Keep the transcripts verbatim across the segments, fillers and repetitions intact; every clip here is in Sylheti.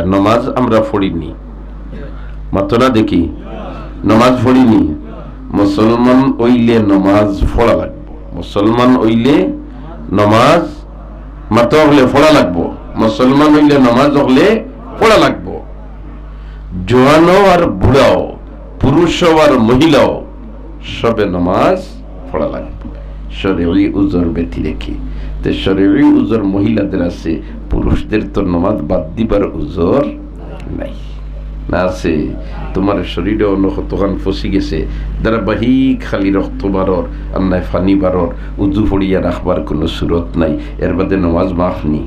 আর নমাজ আমরা পড়িনি, মাতো না দেখি, নমাজ পড়িনি। মুসলমান অইলে নমাজ পড়া লাগবো, মুসলমান অইলে নমাজ মাতো অকলে পড়া লাগবো, মুসলমান অইলে নমাজ অকলে পড়া লাগবো। জোয়ানো আর বুড়াও, পুরুষও আর মহিলাও সবে নমাজ পড়া লাগবো শরঈ উজর ব্যতিরেকে। তে শরঈ উজর মহিলাদের আছে, পুরুষদের তো নমাজ বাদ দিবার উজর নাই। না আছে? তোমার শরীরে অন্য কতখান ফসি গেছে, ধারাবাহিক খালি রক্ত বারর আর নাই পানি বারর, উজু পড়িয়া রাখবার কোনো সুরত নাই, এর বাদে নমাজ মাফ নি?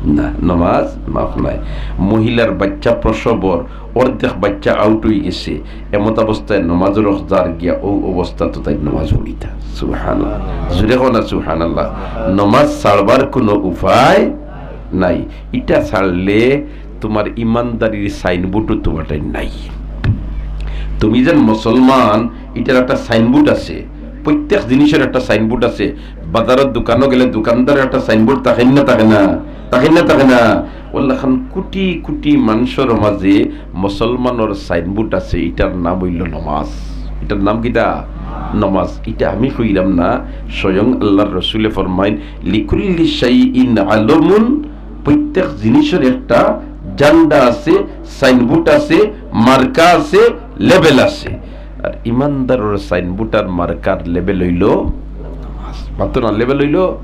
না, নমাজ মাফ নাই। মহিলার বাচ্চা প্রসবর অর্ধেক বাচ্চা আউট হয়ে গেছে, এমত অবস্থায় নমাজর অক্ত যার গিয়া, ও অবস্থা তো তাই নমাজ পড়িতা। সুবহানাল্লাহ, জোরে কও না সুবহানাল্লাহ। নমাজ ছাড়বার কোনো উপায় নাই। ইটা ছাড়লে তোমার ইমানদারির সাইনবোর্ডও তোমারটাই নাই। তুমি যেন মুসলমান, ইটার একটা সাইনবোর্ড আছে, প্রত্যেক জিনিসের একটা সাইনবোর্ড আছে। বাজারর দোকানো গেলে দোকানদারর একটা সাইনবোর্ড থাকে না, থাকে না? থাকে না, থাকে না? অলাখান কোটি কোটি মানষর মাঝে মুসলমানর সাইনবোর্ড আছে, ইটার নাম অইলো নমাজ। ইটার নাম কিতা? নমাজ। ইটা আমি কইলাম না, স্বয়ং আল্লাহর রসুলে ফরমাইন, "লিকুল্লি শাইইন আলামুন", প্রত্যেক জিনিসর একটা ঝান্ডা আছে, সাইনবোর্ড আছে, মার্কা আছে, লেবেল আছে। আর ইমানদারর সাইনবোর্ড আর মার্কার লেবেল অইলো নমাজ। মাতো না, লেবেল অইলো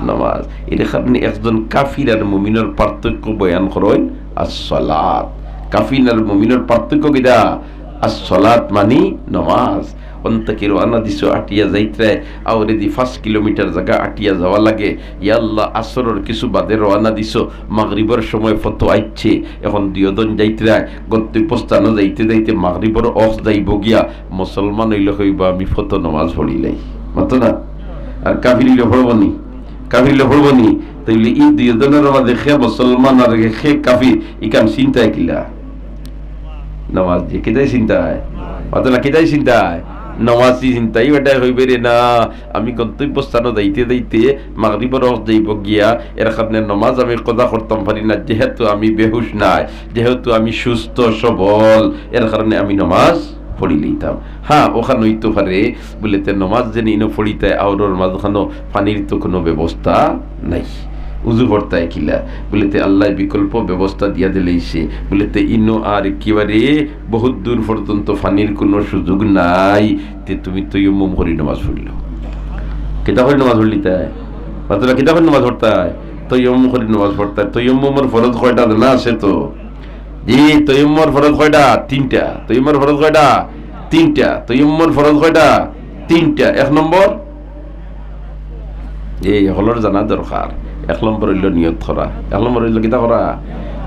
নমাজ। এর কারণে একজন কাফির আর মুমিনর পার্থক্য বয়ান করইন আসসালাত। কাফির আর মুমিনর পার্থক্য কিতা? আসসালাত মানি নমাজ। অন থাকি রওয়ানা দিছো আটিয়া যাইতরায়, আওরেদি পাঁচ কিলোমিটার জাগা আটিয়া যাওয়া লাগে। ইয়া আল্লাহ, আসরর কিছু বাদে রওয়ানা দিছো, মাগরিবর সময় ফতো আইচ্ছে, এখন দুইজন যাইতরায়, গন্তব্যস্থানো যাইতে যাইতে মাগরিবর অক্ত যাইবো গিয়া, মুসলমান অইলে কইবা, "আমি ফতো নমাজ পড়িলাই।" মাতো না? আর কাফির অইলে পড়বো নি? কাফির অইলে পড়বো নি? তাইলে ই দুইজনর মাঝে কে মুসলমান আর কে কাফির, ইখান চিন্তায় কিলা? নমাজ দিয়া কিতায় চিন্তায়? মাতো না, কিতায় চিন্তায়? নমাজি চিন্তায়। ই বেটায় কইবে রে না, আমি গন্তব্যস্থানো যাইতে যাইতে মাগরিবর অক্ত যাইবো গিয়া, এর কারণে নমাজ আমি কাজা করতাম পারি না, যেহেতু আমি বেহুশ নাই, যেহেতু আমি সুস্থ সবল, এর কারণে আমি নমাজ পড়ি লইতাম। হ্যাঁ, অখান অইতো পারে, বুলে তে নমাজ যেন ইনো পড়িতায়, আওরর মাঝখানো পানির তো কোনো ব্যবস্থা নাই, উজু পড়তায় কিলা? বুলে তে আল্লায় বিকল্প ব্যবস্থা দিয়া দিলাইছে। বুলে তে ইনো আর একেবারে বহুত দূর পর্যন্ত পানির কোনো সুযোগ নাই, তে তুমি তৈয়ম্মুম করি নমাজ পড়িলাও। কিতা করি নমাজ পড়িলিতায়? মাতো না, কিতা করি নমাজ পড়তায়? তৈয়ম্মুম করি নমাজ পড়তায়। তৈয়ম্মুমর ফরজ কয়টা? না আছে তো। জি, তৈয়ম্মুমর ফরজ কয়টা? তিনটা। তৈয়ম্মুমর ফরজ কয়টা? তিনটা। তৈয়ম্মুমর ফরজ কয়টা? তিনটা। এক নম্বর, এই হকলর জানা দরকার। এক নম্বর অইলো নিয়ত করা। এক নম্বর অইলো কিতা করা?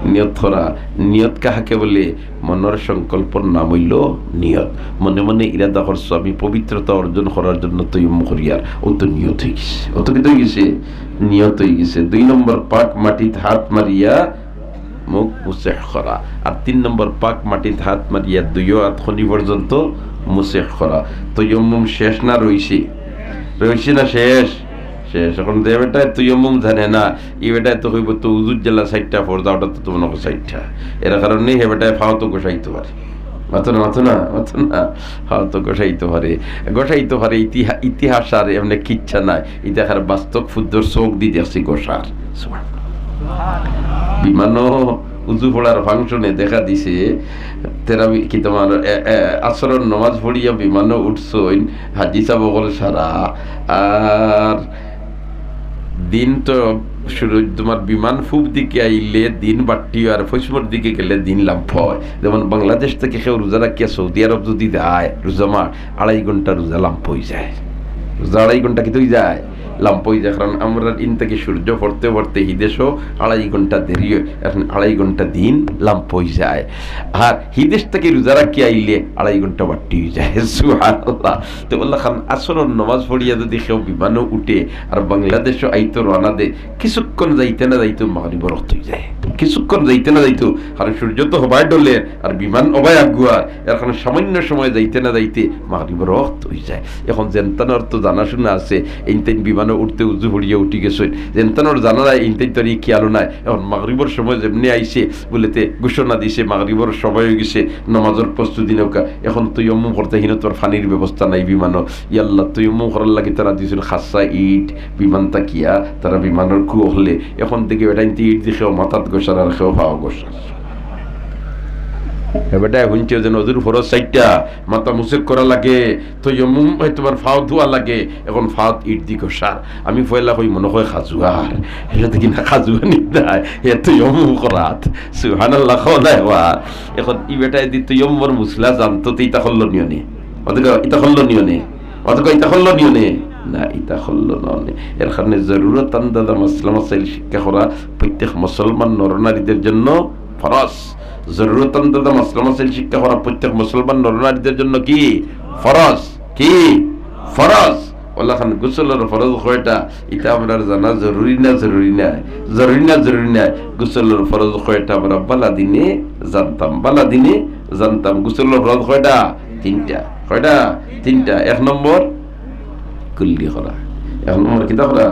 নিয়ত করা। নিয়ত কাহাকে বলে? মনর সংকল্পর নাম অইলো নিয়ত। মনে মনে ইরাদা করছো, আমি পবিত্রতা অর্জন করার জন্য তৈয়ম্মুম করিয়ার, অউ তো নিয়ত অইগেছে। অউ তো কিতা অইগেছে? নিয়ত অইগেছে। দুই নম্বর, পাক মাটিত হাত মারিয়া মুখ মুসেহ করা। আর তিন নম্বর, পাক মাটিত হাত মারিয়া দুইও আতখনি পর্যন্ত মুসেহ করা। তৈয়ম্মুম শেষ না রইছে? রইছে না শেষ? শেষ। এখন যে বেটায় তৈয়ম্মুম জানে না, ই বেটায় তো কইবো তো উজুর যেলা চাইরটা ফরজ, ওটা তো তোমার চাইরটা। এর কারণে হে বেটায় পাও তো ঘষাইতো পারে। মাতো না, মাতো না, মাতো না। পাও তো ঘষাইতো পারে। ঘষাইতো পারে, ইতিহা-, ইতিহাস আর এমনে কিচ্ছা নাই। ইতা খার বাস্তব ফুদ্দর চোখ দি দেখছি ঘষার। বিমানো উজু পড়ার ফাংশনে দেখা দিছে, তেরাবি কি তোমার, এ, এ, আসরর নমাজ পড়িয়া বিমানো উঠছইন, হাজি সাব অকল সারা। আর দিন তো শুরু, তোমার বিমান পূব দিকে আইলে দিন বাট্টি অয়, আর পশ্চিমর দিকে গেলে দিন লাম্বা অয়। যেমন বাংলাদেশ থাকি কেউ রোজা রাখিয়া সৌদি আরব যদি যায় রোজা মাস, আড়াই ঘন্টা রোজা লাম্বা অইযায়। রোজা আড়াই ঘন্টা কিতা অইযায়? লাম্বা অইযায়। কারণ আমরার ইন থাকি সূর্য পড়তে পড়তে হি দেশো আড়াই ঘন্টা দেরি অয়, এখন আড়াই ঘন্টা দিন লাম্বা অইযায়। আর হি দেশ থাকি রোজা রাখিয়া আইলে আড়াই ঘন্টা বাট্টি অইযায়। সুবহানাল্লাহ। তে অলাখান আসরর নমাজ পড়িয়া যদি কেউ বিমানো উঠে আর বাংলাদেশো আইতো রওয়ানা দে, কিছুক্ষণ যাইতে না যাইতে মাগরিবর অক্ত অইযায়। কিছুক্ষণ যাইতে না যাইতে, কারণ সূর্য তো হবায় ঢলের আর বিমান অবায় আগুয়ার, এর কারণে সামান্য সময় যাইতে না যাইতে মাগরিবর অক্ত অইযায়। এখন যেনতানর তো জানাশুনা আছে, এইনতাইন বিমান উঠতে উজু পড়িয়া উঠি গেছইন, যেনতানোর জানা নাই, ইনতাই তোর ই খেয়ালও নাই। এখন মাগরিবর সময় যেমনে আইছে, বুলে তে ঘোষণা দিছে, মাগরিবর সময় অই গেছে, নামাজর প্রস্তুতি নেওকা। এখন তৈয়ম্মুম করতে হিনো তোর পানির ব্যবস্থা নাই বিমানো। ইয়াল্লা, তৈয়ম্মুম করার লাগি তারা দিছইন খাসা ইট, বিমান থাকিয়া, তারা বিমানর crew অকলে। এখন দেখি বেটা ইনতে ইট দি কেউ মাথাত ঘষার আর কেউ পাও ঘষার। এ বেটায় হুনছে যে নজর ফরজ চাইরটা, মাথা মুসেক করা লাগে, তৈয়ম্মুম অয়, তুমার পাও ধোয়া লাগে, এখন পাওত ইট দি ঘষার। আমি পয়লা কই মনো কয় খাজুয়ার, ইটা দেখি না খাজুয়া নিতায়, হে তৈয়ম্মুম করাত। সুবহানাল্লাহ, কও না একবার। এখন ই বেটায় দি তৈয়ম্মুমর মুসলা জানতো, তে ইতা করলো নিয়নে। অতকে ইতা করলো নিয়নে। অতকে ইতা করলো নিয়নে। না, ইতা করলো নিয়নে। এর কারণে জরুরত আন্দাজা মাসলা মাসাইল শিক্ষা করা প্রত্যেক মুসলমান নরনারীদের জন্য ফরজ। জরুরত আন্দাজা মাসলা মাসাইল শিক্ষা করা প্রত্যেক মুসলমান নরনারীদের জন্য কি? ফরজ। কি? ফরজ। অলাখান গোসলর ফরজ কয়টা? ইটা আমরার জানা জরুরি না জরুরি নায়? জরুরি না জরুরি নায়? গোসলর ফরজ কয়টা আমরা বালা দিনে জানতাম, বালা দিনে জানতাম। গোসলর ফরজ কয়টা? তিনটা। কয়টা? তিনটা। এক নম্বর, কুল্লি করা। এক নম্বর কিতা করা?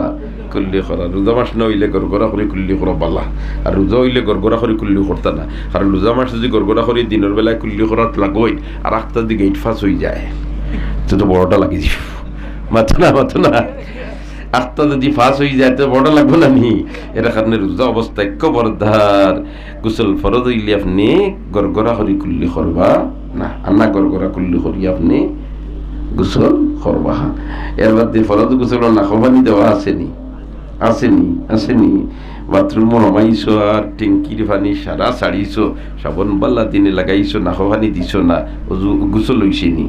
কুল্লি করা। রোজা মাস না অইলে গড়গড়া করি কুল্লি করা বালা, আর রোজা অইলে গড়গড়া করি কুল্লি করতা না। কারণ রোজা মাস যদি গড়গড়া করি দিনর বেলায় কুল্লি করাত লাগইন, আর আখতা যদি গেইট ফাস অই যায়, তে তো বড়টা লাগি দিবো। মাতো না, মাতো না। আখতা যদি ফাস অই যায়, তে বড়টা লাগবো না নি? এর কারণে রোজা অবস্থায় খবরদার গোসল ফরজ অইলে আপনে গড়গড়া করি কুল্লি করবা না, আর না গড়গড়া কুল্লি করি আপনে গোসল করবা। এর বাদে ফরজ গোসলর নাকো পানি দেওয়া আছে নি? আছে নি? আছে নি? বাথরুমো হামাইছো আর ট্যাঙ্কির পানি সারা ছাড়িছো, সাবন বালা দিনে লাগাইছো, নাকো পানি দিছো না, অজু, গোসল অইছে নি?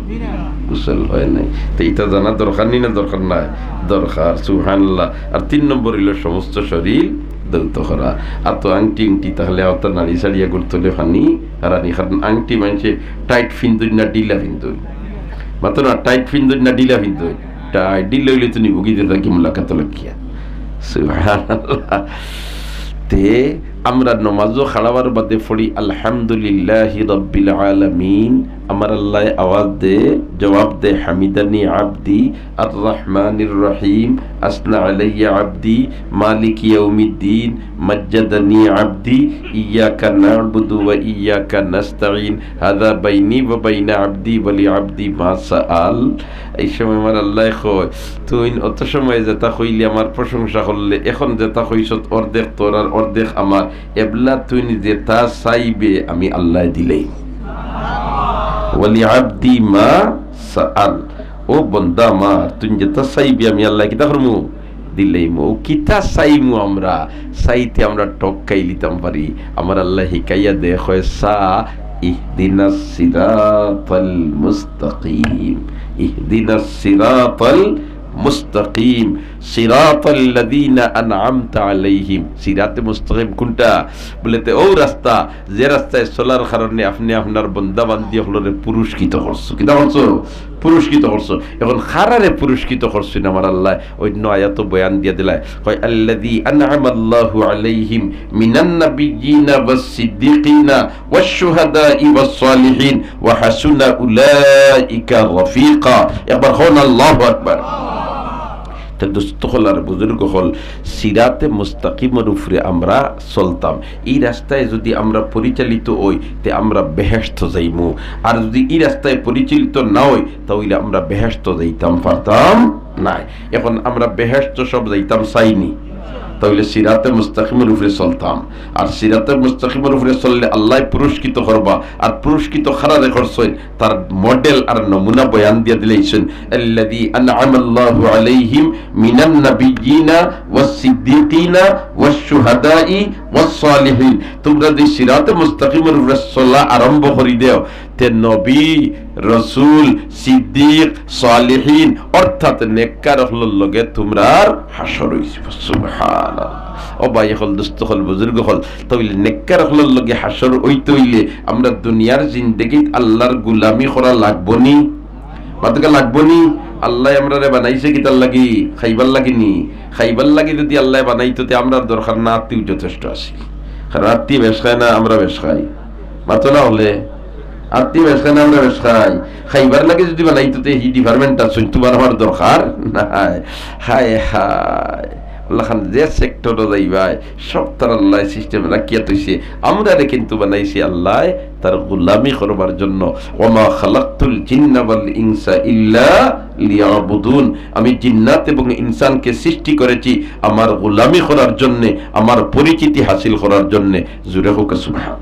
গোসল অয় নাই। তে ইটা জানা দরকার নি না দরকার নায়? দরকার। সুবহানাল্লাহ। আর তিন নম্বর অইলো সমস্ত শরীর ধৌত করা। আর তো আংটি উংটি তাহলে অতা নাড়ি ছাড়িয়া গুরতলে পানি হারানি, কারণ আংটি মানষে টাইট ফিন্দইন না ঢিলা ফিন্দইন? মাতো না, টাইট ফিন্দইন না ঢিলা ফিন্দইন? টাইট। ঢিলা অইলে তো নিবো কিতা থাকি মুলাকাত লাগিয়া। সুবহানাল্লাহ। তে আমরা নমাজো খাড়াবার বাদে পড়ি আলহামদুলিল্লাহি রাব্বিল আলামিন। আমার আল্লায় আওয়াজ দে, জবাব দে, হামিদানি আবদি, আর রহমানির রহিম, আসনা আলাইয়া আবদি, মালিক ইয়াউমিদ্দিন, মাজ্জাদানি আবদি, ইয়াকা না'বুদু ওয়া ইয়াকা নাস্তাইন, হাযা বাইনি ওয়া বাইনা আবদি ওয়া লি আবদি মা সাআল। এই সময় আমার আল্লায় কয়, তুইন অত সময় যেতা কইলে আমার প্রশংসা করলে, এখন যেতা কইছত অর্ধেক তোর আর অর্ধেক আমার, এবলা তুইন যেতা চাইবে আমি আল্লায় দিলেইমু। ওয়ালি আবদি মা সাআল। ও বন্দা আমার, তুইন যেতা চাইবে আমি আল্লায় কিতা করমু? দিলেইমু। ও কিতা চাইমু আমরা? চাইতে আমরা ঠক খাইলিতাম পারি। আমার আল্লায় হিকাইয়া দে, কয়, সা ইহদিনাস সিরাতাল মুস্তাকিম। ইহদিনাস সিরাতাল মুস্তাকিম। সিরাতাল্লাযীনা আনআমতা আলাইহিম। সিরাতে মুস্তাকিম কুনটা? বুলে, তে অউ রাস্তা, যে রাস্তায় চলার কারণে আপনে আপনার বন্দা বান্দি অকলরে পুরস্কৃত করছো। কিতা করছো? পুরস্কৃত করছো। এখন কারারে পুরস্কৃত করছইন আমার আল্লায়? অইন্য আয়াতো বয়ান দিয়া দিলায়, কয়, আল্লাযী আনআমাল্লাহু আলাইহিম মিনান নাবিয়্যিনা ওয়াস সিদ্দীকিনা ওয়াশ-শুহাদাই ওয়াস-সালিহিন ওয়া হাসুনা উলাইকা রফিকা। একবার কউন আল্লাহু আকবার। তে দোস্ত অকল আর বুজুর্গ অকল, সিরাতে মুস্তাকিমর উপরে আমরা চলতাম। ই রাস্তায় যুদি আমরা পরিচালিত অই, তে আমরা বেহেশত যাইমু। আর যুদি ই রাস্তায় পরিচালিত না অই, তা অইলে আমরা বেহেশত যাইতাম পারতাম নায়। এখন আমরা বেহেশত সব যাইতাম চাইনি, তা অইলে সিরাতে মুস্তাকিমর উপরে চলতাম। আর সিরাতে মুস্তাকিমর উপরে চললে আল্লায় পুরস্কৃত করবা। আর পুরস্কৃত কারারে করছইন, তার মডেল আর নমুনা বয়ান দিয়া দিলাইছইন, আল্লাযী আনআমাল্লাহু আলাইহিম মিনান নাবিয়্যিনা ওয়াস সিদ্দীকিনা ওয়াশ শুহাদাই ওয়াস সালিহিন। তুমরা যে সিরাতে মুস্তাকিমর উপরে চলা আরম্ভ করি দেও, তে নবী, রসুল, সিদ্দিক, সালিহিন অর্থাৎ নেককার অকলর লগে তুমরার হাশর অইযিবো। সুবহানাল্লাহ। ও ভাই অকল, দোস্ত অকল, বুজুর্গ অকল, তা অইলে নেককার অকলর লগে হাশর অইতে অইলে আমরা দুনিয়ার জিন্দেগিত আল্লার গুলামি করা লাগবো নি? মাতকা লাগবো নি? আল্লায় আমরারে বানাইছে কিতার লাগি? খাইবার লাগি নি? খাইবার লাগি যুদি আল্লায় বানাইতো, তে আমরার দরকার না, আত্তিউ যথেষ্ট আছিল। কারণ আত্তি বেশ খায় না, আমরা বেশ খাই। মাতো না অকলে, আত্তি বেশ খায় না, আমরা বেশ খাই। খাইবার লাগি যুদি বানাইতো তে হি department-টা শুনতো বানাবার দরকার নাই। হায় হায়। অলাখান যে sector-ও যাইবায়, সব তার আল্লায় system রাখিয়া থইছে। আমরারে কিন্তু বানাইছে আল্লায় তার গোলামি করবার জন্য। "ওয়ামা খালাকতুল জিন্না ওয়াল ইনসা ইল্লা লিয়াবুদুন।" আমি জিন্নাত এবং ইনসানকে সৃষ্টি করেছি আমার গোলামি করার জন্যে, আমার পরিচিতি হাসিল করার জন্যে। জোরে কউক্কা সুবহান।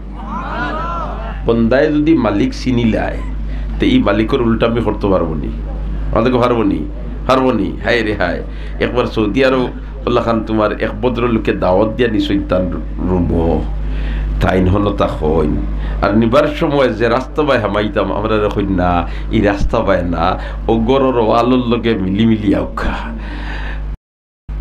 বন্দায় যুদি মালিক চিনিলায়, তে ই মালিকর উল্টা আমি করতো পারবো নি? আমাদেরকে পারবো নি? পারবো নি? হায় রে হায়। একবার সৌদি আরব অলাখান তুমার এক ভদ্রলোকে দাওয়াত দিয়া নিছইন তান রুমো। তাইন হনো তা কইন। আর নিবার সময় যে রাস্তা বায় হামাইতাম, আমরারে কইন না, ই রাস্তা বায় না, অউ ঘরর ওয়ালর লগে মিলি মিলি আউক্কা।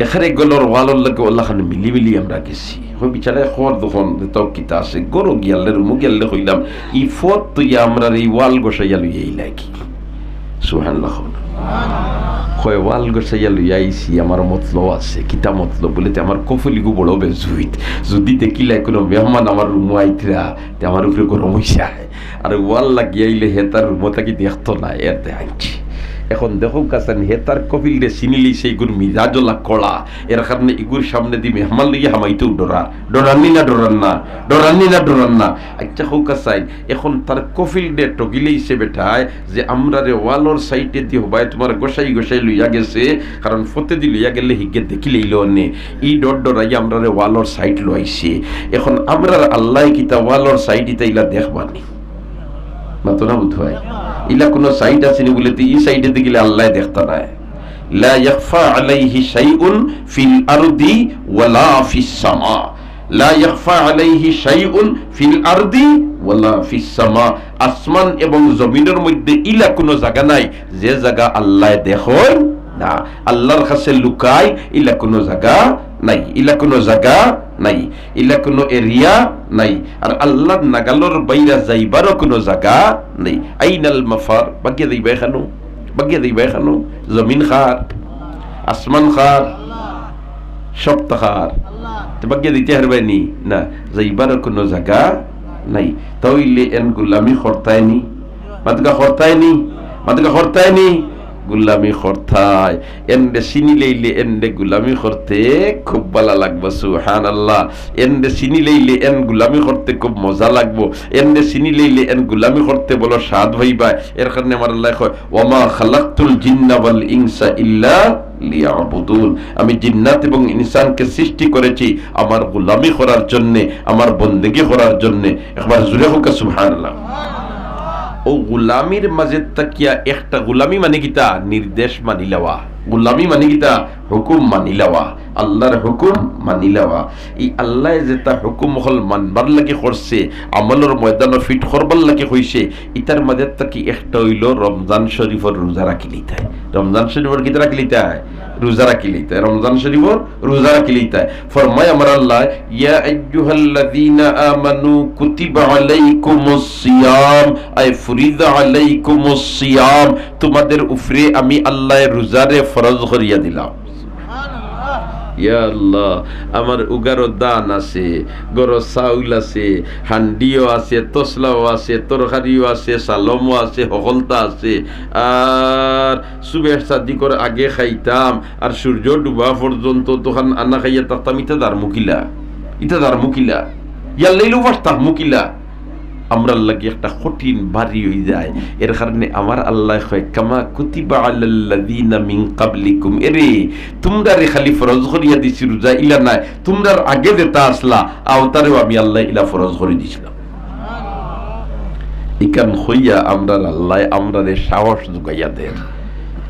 এখানে ঘরর ওয়ালর লগে অলাখান মিলি মিলি আমরা গেছি। অউ বিচারায় কর যখন যে তাও কিতা আছে, ঘরো গিয়ালে, রুমো গিয়ালে কইলাম, "ই ফত থইয়া আমরার ই ওয়াল গছাইয়া লইয়া আইলায় কি?" সুবহানাল্লাহ কউক্কা। কয়, "ওয়াল গছাইয়া লইয়া আইছি, আমার মতলব আছে।" "কিতা মতলব?" বলে, "তে আমার কফিল ইগু বড় বেজুইত, যুদি দেখিলায় কুনু মেহমান আমার রুমো আইতরা, তে আমার উপরে গরম অইযায়।" আর ওয়াল লাগিয়া আইলে হে তার রুমো থাকি দেখতো নায়, এর দে আনছি। এখন দেখউক্কা চাইন, হে তার কফিলরে চিনিলিছে, ইগুর মিজাজ অলা কড়া, এর কারণে ইগুর সামনেদি মেহমান লইয়া হামাইতেও ডরার। ডরার নি না ডরার না? ডরার নি না ডরার না? আচ্ছা, কউক্কা চাইন, এখন তার কফিলরে ঠগিলিছে বেটায়, যে আমরারে ওয়ালর সাইডেদি হবায় তুমার গছাই গছাই লইয়া গেছে, কারণ ফতেদি লইয়া গেলে হিগে দেখিলাইলো অনে, ই ডর ডরাইয়া আমরারে ওয়ালর সাইড লওয়াইছে। এখন আমরার আল্লায় কিতা ওয়ালর সাইড ইতা ইলা দেখবা নি? মাতো না বুধ ভাই, ইলা কুনু সাইড আছে নি? বলে, "তে ই সাইডেদি গেলে আল্লায় দেখতা নায়।" লা ইয়াখফা আলাইহি শাইউন ফিল আরদি ওয়ালা ফিস সামা। লা ইয়াখফা আলাইহি শাইউন ফিল আরদি ওয়ালা ফিস সামা। আসমান এবং জমিনর মধ্যে ইলা কুনু জাগা নাই যে জাগা আল্লায় দেখইন না, আল্লার কাছে লুকাই, ইলা কুনু জাগা নাই, ইলা কুনু জাগা নাই, ইলা কুনু এরিয়া নাই। আর আল্লার নাগালর বাইরা যাইবারও কুনু জাগা নাই। আইনাল মাফার, বাগিয়া যাইবায় কানো, বাগিয়া যাইবায় কানো? জমিন কার, আসমান কার, সবতা কার। তে বাগিয়া যাইতায় পারবায় নি? না, যাইবারও কুনু জাগা নাই। তা অইলে এন গোলামি করতায় নি? মাতকা করতায় নি? মাতকা করতায় নি? গোলামি করতায়। এনরে চিনিলাইলে এনরে গোলামি করতে খুব ভালা লাগবো, সুবহানাল্লাহ। এনরে চিনিলাইলে এন গোলামি করতে খুব মজা লাগবো। এনরে চিনিলাইলে এন গোলামি করতে বড় স্বাদ পাইবায়। এর কারণে আমার আল্লায় কয়, "ওয়ামা খালাকতুল জিন্না ওয়াল ইনসা ইল্লা লিয়াবুদুন।" আমি জিন্নাত এবং ইনসানকে সৃষ্টি করেছি আমার গোলামি করার জন্যে, আমার বন্দেগী করার জন্যে। একবার জোরে কউক্কা সুবহানাল্লাহ। অউ গোলামির মাঝে থাকিয়া একটা গোলামি মানে কিতা? নির্দেশ মানিলাওয়া। গোলামি মানে কিতা? হুকুম মানিলাওয়া, আল্লার হুকুম মানিলাওয়া। ই আল্লায় যেতা হুকুম অকল মানবার লাগি করছে, আমলর ময়দানো fit করবার লাগি কইছে, ইতার মাঝে থাকি একটা অইলো রমজান শরীফর রোজা রাখিলিতায়। রমজান শরীফর কিতা রাখিলিতায়? রোজা রাখিলিতায়। রমজান শরীফর রোজা রাখিলিতায়। ফরমায় আমার আল্লায়, "ইয়া আইয়ুহাল্লাযীনা আমানু কুতিবা আলাইকুমুস সিয়াম, আই ফুরিদা আলাইকুমুস সিয়াম।" তোমাদের উপরে আমি আল্লায় রোজারে ফরজ করিয়া দিলাম। ইয়া আল্লাহ, আমার উগারো ধান আছে, ঘরো চাউল আছে, হান্ডিও আছে, তসলাও আছে, তরকারিও আছে, সালমও আছে, হকলতা আছে। আর সুবেহ সাদিকর আগে খাইতাম, আর সূর্য ডুবা পর্যন্ত অতখান আনা খাইয়া থাকতাম, ইতা দার মুকিলা, ইতা দার মুকিলা, ইয়ার লাইলে উপাস থাক মুকিলা। আমরার লাগি একটা কঠিন ভারী অইযায়। এর কারণে আমার আল্লায় কয়, "কামা কুতিবা আলাল্লাযীনা মিন ক্বাবলিকুম।" এরে, তুমরারে খালি ফরজ করিয়া দিছি রোজা, ইলা নায়, তুমরার আগে যেতা আছলা, অতারেও আমি আল্লায় ইলা ফরজ করি দিছলাম। ইখান কইয়া আমরার আল্লায় আমরারে সাহস জুগাইয়া দের।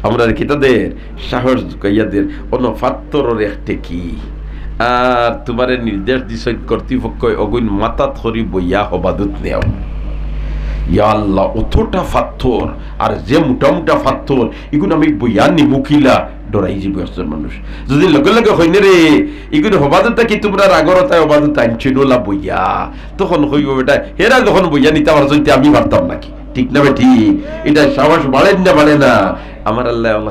আমরারে কিতা দের? সাহস জুগাইয়া দের। অনো ফাত্তরর এক টেকি। আর তুমারে নির্দেশ দিছইন কর্তৃপক্ষয়, অগুইন মাথাত করি বইয়া হবাদুত নেও। ইয়া আল্লাহ, অতটা ফাত্তর, আর যে মুটা মুটা ফাত্তর, ইগুন আমি বইয়া নিমু কিলা? ডরাই যিবো একজন মানুষ। যুদি লগে লগে কইনে রে, ইগুন হবাদুত থাকি তুমরার আগর অতায় হবাদুত আনছইন অলা বইয়া, তখন কইবো, "বেটা, হেরা যখন বইয়া নিতা পারছইন, তে আমি পারতাম নাকি?" ঠিক না বেঠিক? ইটা সাহস বাড়ে না, বাড়ে না? আমার আল্লায়,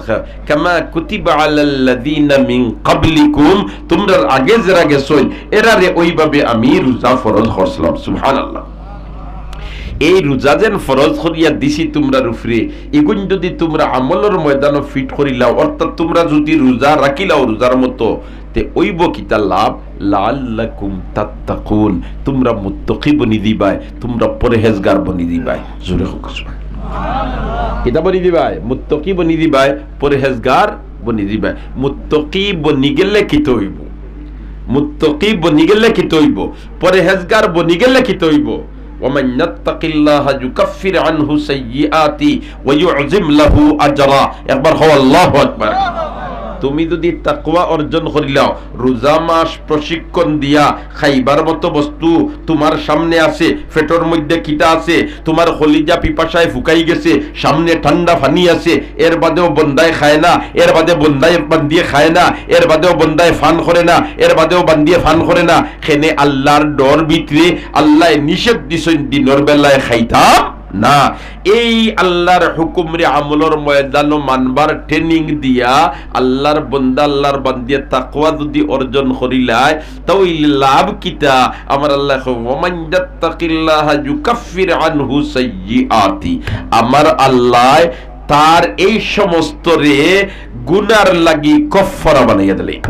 "কামা কুতিবা আলাল্লাযীনা মিন ক্বাবলিকুম", তুমরার আগে যেরা গেছইন, এরারে অউভাবে আমি রোজা ফরজ করছিলাম। সুবহানাল্লাহ। এই রোজা যেন ফরজ করিয়া দিছি তুমরার উপরে, ইগুন যুদি তুমরা আমলর ময়দানো fit করিলাও, অর্থাৎ তুমরা যুদি রোজা রাখিলাও রোজার মতো, তে অইবো কিতা লাভ? লাআল্লাকুম তাত্তাকুন, তুমরা মুত্তাকি বনি দিবায়, তুমরা পরহেজগার বনি দিবায়। জোরে কউক্কা সুবহানাল্লাহ। কিতা বনি দিবায়? মুত্তাকি বনি দিবায়, পরহেজগার বনি দিবায়। মুত্তাকি বনি গেলে কিতা অইবো? মুত্তাকি বনি গেলে কিতা অইবো? পরহেজগার বনি গেলে কিতা অইবো? ওয়া মান ইয়াত্তাকিল্লাহা ইউকাফফির আনহু সাইয়্যিআতিহি ওয়া ইউযিম লাহু আজরা। একবার কও, আল্লাহু আকবার। তুমি যুদি তাকওয়া অর্জন করিলাও, রোজা মাস প্রশিক্ষণ দিয়া, খাইবার মতো বস্তু তুমার সামনে আছে, পেটর মধ্যে কিতা আছে, তুমার কলিজা পিপাসায় ফুকাই গেছে, সামনে ঠান্ডা পানি আছে, এর বাদেও বন্দায় খায় না, এর বাদে বন্দায় বান্দিয়ে খায় না, এর বাদেও বন্দায় পান করে না, এর বাদেও বান্দিয়ে পান করে না, কেনে আল্লাহর ডর ভিতরে আল্লায় নিষেধ দিছইন দিনর বেলায় খাইতাম না। এই আল্লাহর হুকুমরে আমলর ময়দানো মানবার training দিয়া আল্লাহর বন্দা, আল্লাহর বান্দিয়ে তাকওয়া যুদি অর্জন করিলায়, তাইলে লাভ কিতা? আমার আল্লায় কয়, "ওয়া মান ইয়াত্তাকিল্লাহা ইউকাফফির আনহু সাইয়্যিআতিহি।" আমার আল্লায় তার এই সমস্তরে গুনার লাগি কফফারা বানাইয়া দিলে।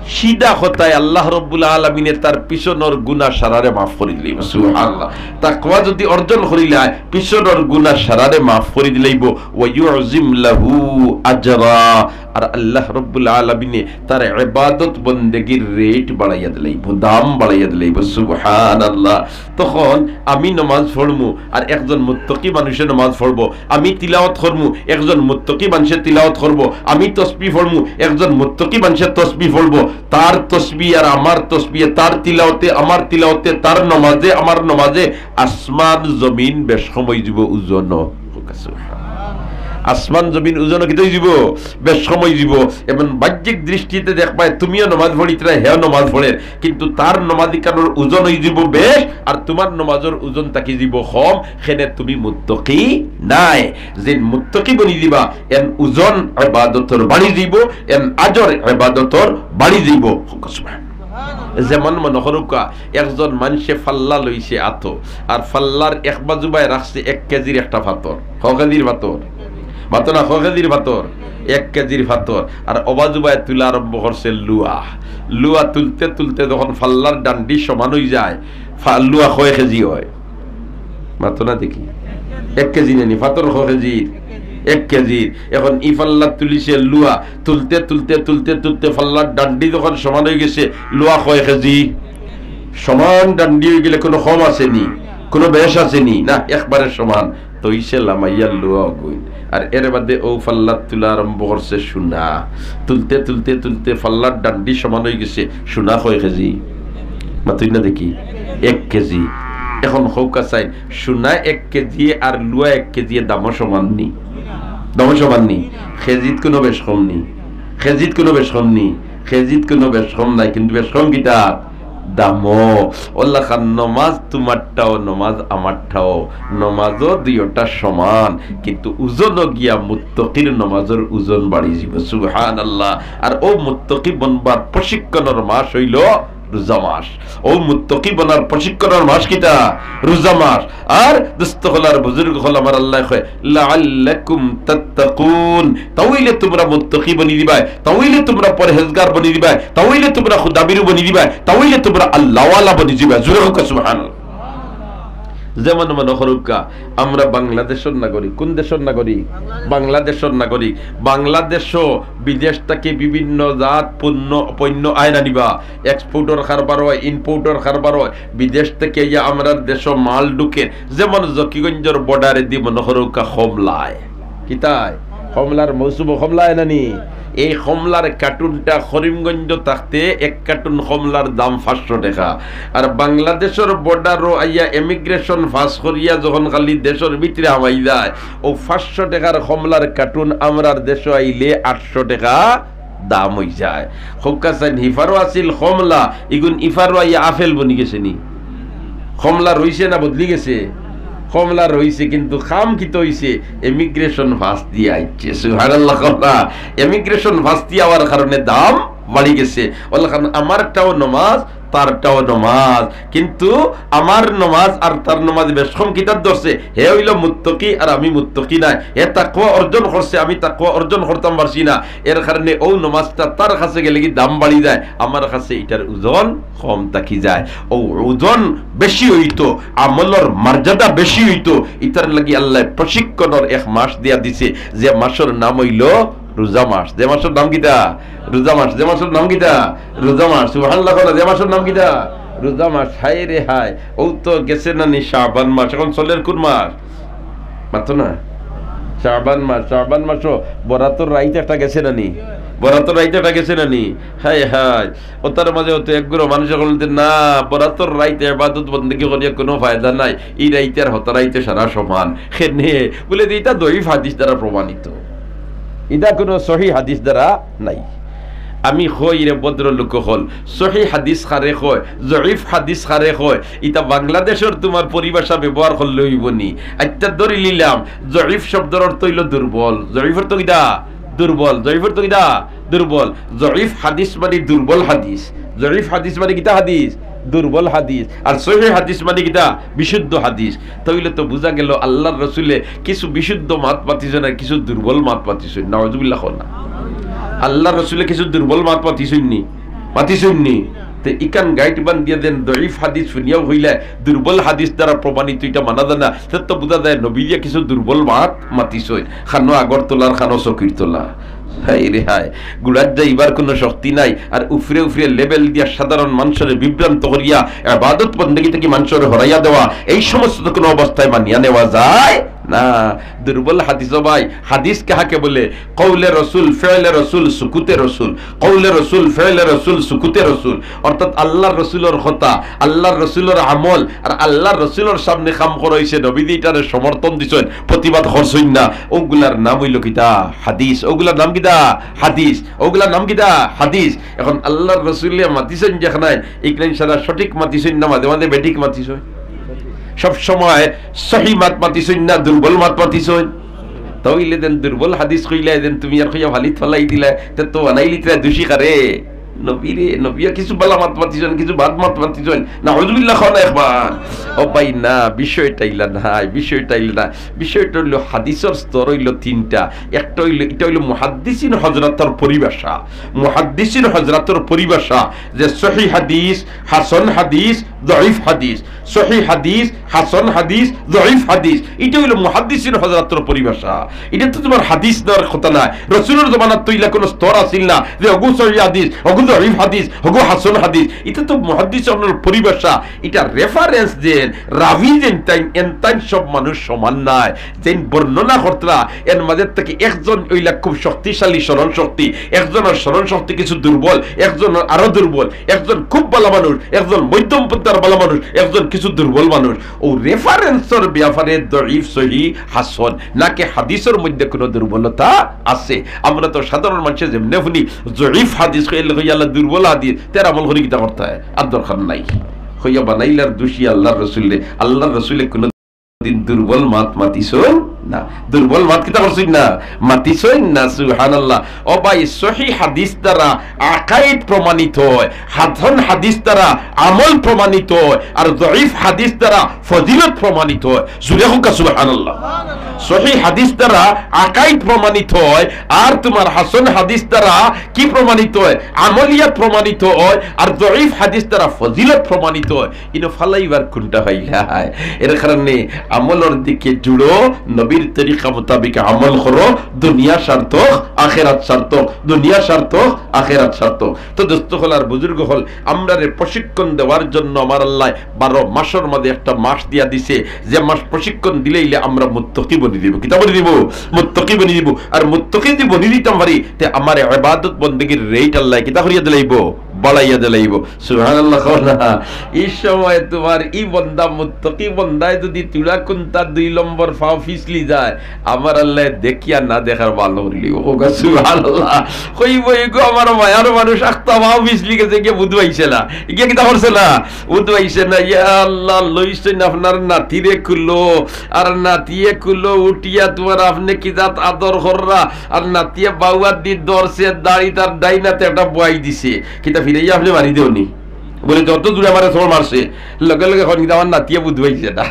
সিধা কথায় আল্লাহ রব্বুল আলামিনে তার পিছনর গুনা সারারে মাফ করি দিলে। সুবহানাল্লাহ। তাকওয়া যুদি অর্জন করিলায়, পিছনর গুনা সারারে মাফ করি দিলাইবো। ওয়া ইউযিম লাহু আজরা। আর আল্লাহ রব্বুল আলামিনে তার ইবাদত বন্দেগির rate বাড়াইয়া দিলাইবো, দাম বাড়াইয়া দিলাইবো। সুবহানাল্লাহ। তখন আমি নমাজ পড়মু আর একজন মুত্তাকি মানুষে নমাজ পড়বো, আমি তিলাওয়াত করমু, একজন মুত্তাকি মানুষে তিলাওয়াত করবো, আমি তসবি পড়মু, একজন মুত্তাকি মানুষে তসবি পড়বো, তার তসবি আর আমার তসবি, তার তিলাওয়াতে, আমার তিলাওয়াতে, তার নমাজে, আমার নমাজে আসমান জমিন বেশকম অইযিবো ওজন। আসমান জমিন ওজন কিতা অইযিবো? বেশকম অইযিবো। এমন বাহ্যিক দৃষ্টিতে দেখবায়, তুমিও নমাজ পড়িতরায়, হেও নমাজ পড়ের, কিন্তু তার নমাজ ইখানর ওজন অইযিবো বেশ, আর তুমার নমাজর ওজন থাকি যিবো কম, কেনে তুমি মুত্তাকি নায়। যেইন মুত্তাকি বনি যিবা, এন ওজন ইবাদতর বাড়ি যিবো, এন আজর ইবাদতর বাড়ি যিবো। যেমন মনো করউক্কা, একজন মানষে ফাল্লা লইছে আতো, আর ফাল্লার এক বাজুবায় রাখছে এক কেজির একটা ফাতর। ক কেজির ফাতর? মাতো না, ক কেজির ফাতর? এক কেজির ফাতর। আর অবাজুবায় তুলা আরম্ভ করছে লুয়া। লুয়া তুলতে তুলতে যখন ফাল্লার ডান্ডি সমান অইযায়, ফা-, লুয়া কয় কেজি অয়? মাতো না দেখি। এক কেজি নানি, ফাতর ক কেজির? এক কেজির। এখন ই ফাল্লাত তুলিছে লুয়া, তুলতে তুলতে তুলতে তুলতে ফাল্লার ডান্ডি যখন সমান অইগেছে, লুয়া কয় কেজি? সমান ডান্ডি অইগেলে কুনু কম আছে নি, কুনু বেশ আছে নি? না, একবারে সমান। তো ইসে লামাইয়া লুয়া অগুইন। আর এর বাদে অউ ফাল্লাত তুলা আরম্ভ করছে সোনা। তুলতে তুলতে তুলতে ফাল্লার ডান্ডি সমান অইগেছে, সোনা কয় কেজি? মাতইন না দেখি, এক কেজি। এখন কউক্কা চাইন, সোনা এক কেজি আর লুয়া এক কেজি, দামও সমান নি? দামও সমান নি? কেজিত কুনু বেশকম নি? কেজিত কুনু বেশকম নি? কেজিত কুনু বেশকম নাই, কিন্তু বেশকম কিতা? দামও। অউলাখান নমাজ তুমারটাও, নমাজ আমারটাও, নমাজও দুইওটা সমান, কিন্তু ওজনও গিয়া মুত্তাকির নমাজর ওজন বাড়ি যিবো। সুবহানাল্লাহ। আর অউ মুত্তাকি বনবার প্রশিক্ষণর মাস অইলো রোজা মাস। অউ মুত্তাকি বনার প্রশিক্ষণর মাস কিতা? রোজা মাস। আর দোস্ত অকল আর বুজুর্গ অকল, আমার আল্লায় কয়, "লাআল্লাকুম তাত্তাকুন।" তাইলে তুমরা মুত্তাকি বনি যিবায়, তাইলে তুমরা পরহেজগার বনি যিবায়, তাইলে তুমরা খুদাভীরু বনি যিবায়, তাইলে তুমরা আল্লাহওয়ালা বনি যিবায়। জোরে কউক্কা সুবহানাল্লাহ। যেমন মনো করউক্কা, আমরা বাংলাদেশর নাগরিক। কুন দেশর নাগরিক? বাংলাদেশর নাগরিক। বাংলাদেশো বিদেশ থাকি বিভিন্ন জাত পণ্য, পণ্য আয় না নি বা, exportর কারবার অয়, importর কারবার অয়। বিদেশ থাকি আইয়া আমরার দেশো মাল ঢুকের। যেমন জকিগঞ্জর borderএদি মনো করউক্কা কমলায়। কিতায়? কমলার মৌসুমো কমলা আয় না নি? এই কমলার কার্টুনটা করিমগঞ্জ থাকতে এক কার্টুন কমলার দাম পাঁচশো টেকা। আর বাংলাদেশর borderও আইয়া immigration pass করিয়া যখন খালি দেশর ভিতরে হামাই যায়, অউ পাঁচশো টেকার কমলার কার্টুন আমরার দেশো আইলে আটশো টেকা দাম অইযায়। কউক্কা চাইন, হিফারো আছিল কমলা, ইগুন ইফারো আইয়া আপেল বনি গেছে নি? কমলা রইছে না বদলি গেছে? কমলা রইছে, কিন্তু কাম কিতা অইছে? Immigration pass দিয়া আইছে। সুবহানাল্লাহ কও না? Immigration pass দিয়া আওয়ার কারণে দাম বাড়ি গেছে। অউলাখান আমারটাও নমাজ, তারটাও নমাজ, কিন্তু আমার নমাজ আর তার নমাজ বেশ কম। কিতার ধরছে? হে অইলো মুত্তকি আর আমি মুত্তকি নায়। হে তাকওয়া অর্জন করছে, আমি তাকওয়া অর্জন করতাম পারছি না। এর কারণে অউ নমাজটা তার কাছে গেলে কি দাম বাড়ি যায়, আমার কাছে ইটার ওজন কম থাকি যায়। অউ ওজন বেশি অইতো, আমলর মর্যাদা বেশি অইতো, ইতার লাগি আল্লায় প্রশিক্ষণর এক মাস দিয়া দিছে, যে মাসর নাম অইলো রোজা মাস। যে মাসর নাম কিতা? রোজা মাস। যে মাসর নাম কিতা? রোজা মাস। সুবহানাল্লাহ কও না, যে মাসর নাম কিতা? রোজা মাস। হায় রে হায়, অউ তো গেছে না নি শাবান মাস, এখন চলের কুন মাস? মাতো না। শাবান মাস, শাবান মাসও বরাতর রাইত একটা গেছে না নি? বরাতর রাইত একটা গেছে না নি? হায় হায়, অতার মাঝে অত একগুলো মানুষে বলতে না, বরাতর রাইতে ইবাদত বন্দেগি করিয়া কুনু ফায়দা নাই, ই রাইতে আর হতা রাইতে সারা সমান। কেনে? বলে যে ইটা দইফ হাদিস দ্বারা প্রমাণিত, ইটা কুনু সহি হাদিস দ্বারা নাই। আমি কই রে ভদ্রলোক অকল, সহি হাদিস কারে কয়, জয়ীফ হাদিস কারে কয়, ইটা বাংলাদেশর তুমার পরিভাষা ব্যবহার করলে অইবো নি? আচ্ছা, ধরি লিলাম, জয়ীফ শব্দর অর্থ অইলো দুর্বল। জয়ীফ অর্থ কিতা? দুর্বল। জয়ীফ অর্থ কিতা? দুর্বল। জয়ীফ হাদিস মানে দুর্বল হাদিস। জয়ীফ হাদিস মানে কিতা হাদিস? দুর্বল হাদিস। আর সহি হাদিস মানে কিতা? বিশুদ্ধ হাদিস। তাইলে তো বুঝা গেল আল্লাহর রসুলে কিছু বিশুদ্ধ মাত মাতিছইন আর কিছু দুর্বল মাত মাতিছইন। নাউজুবিল্লাহ কও না। আল্লাহর রসুলে কিছু দুর্বল মাত মাতিছইন নি? মাতিছইন নি? তে ইখান গাইড বান্ধিয়া দেন, দইফ হাদিস হুনিয়াও অইলে দুর্বল হাদিস দ্বারা প্রমাণিত ইটা মানা যায় না। তে তো বুঝা যায় নবীয়ে কিছু দুর্বল মাত মাতিছইন। খানো আগরতলার খানো চকির তলা। হায় রে হায়, গুড়াত যাইবার কুনু শক্তি নাই, আর উফরে উফরে লেবেল দিয়া সাধারণ মানষরে বিভ্রান্ত করিয়া ইবাদত বন্দেগি থাকি মানষরে হরাইয়া দেওয়া, এই সমস্ত তো কুনু অবস্থায় মানিয়া নেওয়া যায় না। দুর্বল হাদিস, ও ভাই, হাদিস কাহাকে বলে? কওলে রসুল, ফেলে রসুল, সুকুতে রসুল। কওলে রসুল, ফেলে রসুল, সুকুতে রসুল। অর্থাৎ আল্লাহর রসুলর কথা, আল্লাহর রসুলর আমল, আর আল্লাহর রসুলর সামনে কাম করা অইছে, নবীজি ইটারে সমর্থন দিছইন, প্রতিবাদ করছইন না, অগুলার নাম অইলো কিতা? হাদিস। অগুলার নাম কিতা? হাদিস। অগুলার নাম কিতা? হাদিস। এখন আল্লাহর রসুলে মাতিছইন যেখানে, ইখান সারা সঠিক মাতিছইন না, মাঝে মাঝে বেঠিক মাতিছইন? সব সময় সহি মাত মাতিছইন না দুর্বল মাত মাতিছইন? তাইলে দেন দুর্বল হাদিস কইলা, দেন তুমি আর কইয়া ফালিত ফালাই দিলা, তে তো বানাইলিতরা দুষী কারে? নবীরে। নবীয়ে কিছু বালা মাত মাতিছইন, কিছু বাদ মাত মাতিছইন। নাউজুবিল্লাহ কও না একবার। ও ভাই না, বিষয়টা ইলা নায়, বিষয়টা ইলা না। বিষয়টা অইলো হাদিসর স্তর অইলো তিনটা। একটা অইলো, ইটা অইলো মুহাদ্দিসিন হজরতর পরিভাষা। মুহাদ্দিসিন হজরতর পরিভাষা যে সহি হাদিস, হাসান হাদিস, দইফ হাদিস। সহি হাদিস, হাসান হাদিস, দইফ হাদিস, ইটা অইলো মুহাদ্দিসিন হজরতর পরিভাষা। ইটা তো তুমার হাদিস নার কথা নায়। রসুলর জমানাত তো ইলা কুনু স্তর আছিল না যে হগু সহি হাদিস, হগু দইফ হাদিস, হগু হাসান হাদিস। ইটা তো মুহাদ্দিস অকলর পরিভাষা। ইটা রেফারেন্স দেন, রাবি যেন তাইন, এন তাইন সব মানুষ সমান নায়। যেন বর্ণনা করতরা, এর মাঝে থাকি একজন অইলা খুব শক্তিশালী স্মরণ শক্তি, একজনর স্মরণ শক্তি কিছু দুর্বল, একজনর আরো দুর্বল, একজন খুব বালা মানুষ, একজন মধ্যম পন্থার বালা মানুষ, একজন কিছু দুর্বল মানুষ। অউ রেফারেন্সর ব্যাপারে দইফ, সহি, হাসান, নাকি হাদিসর মধ্যে কুনু দুর্বলতা আছে? আমরা তো সাধারণ মানষে যেমনে হুনি, জয়ীফ হাদিস কইলে কই, "আল্লাহ, দুর্বল হাদিস, তে আর আমল করি কিতা করতা অয়? আর দরকার নাই।" কইয়া বানাইলার দুষী আল্লাহর রসুলরে। আল্লাহর রসুলে কুনু দিন দুর্বল মাত মাতিছইন না। দুর্বল মাত কিতা করছইন না? মাতিছইন না। সুবহানাল্লাহ। ও ভাই, সহি হাদিস দ্বারা আকাইদ প্রমাণিত অয়, হাসান হাদিস দ্বারা আমল প্রমাণিত অয়, আর দইফ হাদিস দ্বারা ফজিলত প্রমাণিত অয়। জুরে কউক্কা সুবহানাল্লাহ। সহি হাদিস দ্বারা আকাইদ প্রমাণিত অয়, আর তুমার হাসান হাদিস দ্বারা কি প্রমাণিত অয়? আমলিয়াত প্রমাণিত অয়, আর দইফ হাদিস দ্বারা ফজিলত প্রমাণিত অয়। ইনো ফালাইবার কুনটা পাইলায়? এর কারণে আমলর দিকে জুড়ো, নবীর তরিকা মোতাবেক আমল করো, দুনিয়া সার্থক, আখেরাত সার্থক, দুনিয়া সার্থক, আখেরাত সার্থক। তো দোস্ত অকল আর বুজুর্গ অকল, আমরারে প্রশিক্ষণ দেওয়ার জন্য আমার আল্লায় বারো মাসর মাঝে একটা মাস দিয়া দিছে, যে মাস প্রশিক্ষণ দিলাইলে আমরা মুত্তকি বনি দিবো। কিতা বনি দিবো? মুত্তকি বনি দিবো। আর মুত্তকি যদি বনি দিতাম পারি, তে আমার ইবাদত বন্দেগির রেট আল্লায় কিতা করিয়া দিলাইবো? বাড়াইয়া দিলাইবো। সুবহানাল্লাহ কও না। ই সময় তুমার ই বন্দা, মুত্তকি বন্দায় যদি তুলা কুন্তা দুই নম্বর পাও পিছলি যায়, আমার আল্লায় দেখিয়া না দেখার ভালা করিলিবো। কউক্কা সুবহানাল্লাহ। কইবো, "ইগু আমার মায়ার মানুষ, আখতা পাও পিছলি গেছে, গিয়া বুধ পাইছে না, গিয়া কিতা করছে না, বুধ পাইছে না।" ইয়া আল্লাহ, লইছইন আপনার নাতিরে কুলো, আর নাতিয়ে কুলো উঠিয়া তুমার আপনে কি জাত আদর কররা, আর নাতিয়ে বাউ আত দি ধরছে, দাড়িত আর ডাইন আতে একটা বওয়াই দিছে। কিতা ফিরাইয়া আপনে মারি দেওনি? বলে, "যত জুরে আমারে চড় মারছে।" লগে লগে কইন কিতা, "আমার নাতিয়ে বুঝ পাইছে না।"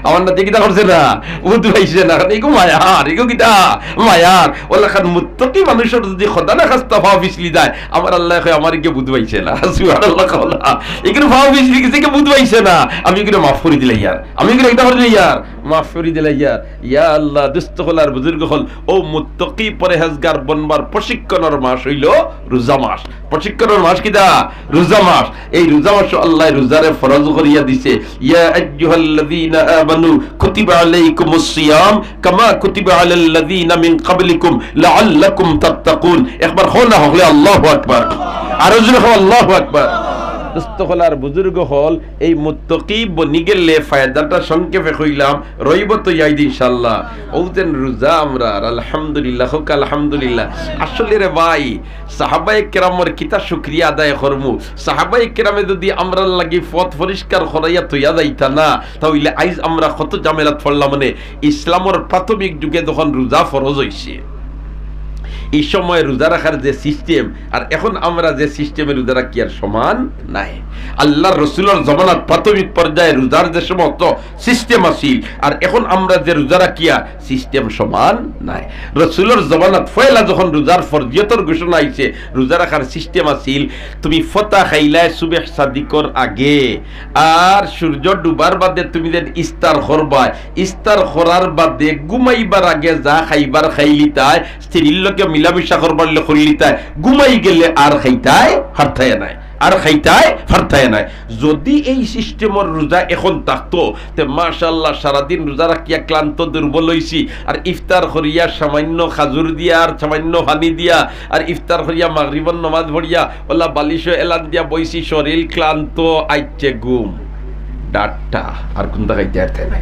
আমার নাতিয়ে কিতা করছে না? বুঝ পাইছে না। কারণ ইগু মায়ার, ইগু কিতা? মায়ার। অউলাখান মুত্তাকি মানুষর যুদি খোদা না খাস্তা পাও পিছলি যায়, আমার আল্লায় কয়, "আমার ইগে বুঝ পাইছে না।" সুবহানাল্লাহ কও না। ইগুর পাও পিছলি গেছে, ইগে বুঝ পাইছে না। আমি ইগুরে মাফ করি দিলাইয়ার। আমি ইগুরে কিতা করি দিলাইয়ার? মাফ করি দিলাইয়ার। ইয়া আল্লাহ, দুস্ত অকল আর বুজুর্গ অকল, অউ মুত্তাকি পরহেজগার বনবার প্রশিক্ষণর মাস অইলো রোজা মাস। প্রশিক্ষণর মাস কিতা? রোজা মাস। এই রোজা মাসো আল্লায় রোজারে ফরজ করিয়া দিছে। ইয়া আইয়ুহাল্লাযীনা আমানু কুতিবা আলাইকুমুস সিয়াম কামা কুতিবা আলাল্লাযীনা মিন ক্বাবলিকুম লাআল্লাকুম তাত্তাকুন। একবার কও না হকলে আল্লাহু আকবার। আরো জোরে কও আল্লাহু আকবার। দুস্ত অকল আর বুজুর্গ অকল, এই মুত্তাকি বনি গেলে ফায়দাটা সংক্ষেপে কইলাম, রইবো তো ইয়াদ ইনশাআল্লাহ। অউ যেন রোজা আমরার, আলহামদুলিল্লাহ, কউক্কা আলহামদুলিল্লাহ। আসলে রে ভাই, সাহাবায়ে কেরামর কিতা শুকরিয়া আদায় করমু? সাহাবায়ে কেরামে যুদি আমরার লাগি পথ পরিষ্কার করাইয়া থইয়া যাইতা না, তা অইলে আইজ আমরা কত ঝামেলাত পড়লাম। মানে, ইসলামর প্রাথমিক যুগে যখন রোজা ফরজ অইছে, ই সময় রোজা রাখার যে সিস্টেম, আর এখন আমরা যে সিস্টেমে রোজা রাখিয়ার সমান নায়। আল্লার রসুলর জমানাত প্রাথমিক পর্যায়ে রোজার যে সমস্ত সিস্টেম আছিল, আর এখন আমরা যে রোজা রাখিয়ার সিস্টেম সমান নায়। রসুলর জমানাত পয়লা যখন রোজার ফরজিয়তর ঘোষণা আইছে, রোজা রাখার সিস্টেম আছিল, তুমি ফতা খাইলায় সুবহ সাদিকর আগে, আর সূর্য ডুবার বাদে তুমি যেন ইফতার করবায়, ইফতার করার বাদে ঘুমাইবার আগে যা খাইবার খাইলিতায়, স্ত্রীর লগে মিলামিশা করবার অইলে করিলিতায়, ঘুমাই গেলে আর খাইতায় পারতায় নায়, আর খাইতায় পারতায় নায়। যুদি এই সিস্টেমর রোজা এখন থাকতো, তে মাশাআল্লাহ সারাদিন রোজা রাখিয়া ক্লান্ত দুর্বল অইছি, আর ইফতার করিয়া সামান্য খাজুর দিয়া আর সামান্য পানি দিয়া, আর ইফতার করিয়া মাগরিবর নমাজ পড়িয়া অলা বালিশো এলান দিয়া বইছি, শরীর ক্লান্ত, আইচ্ছে ঘুম। ডাট্টা, আর কুন্তা খাইতে পারতায় নায়।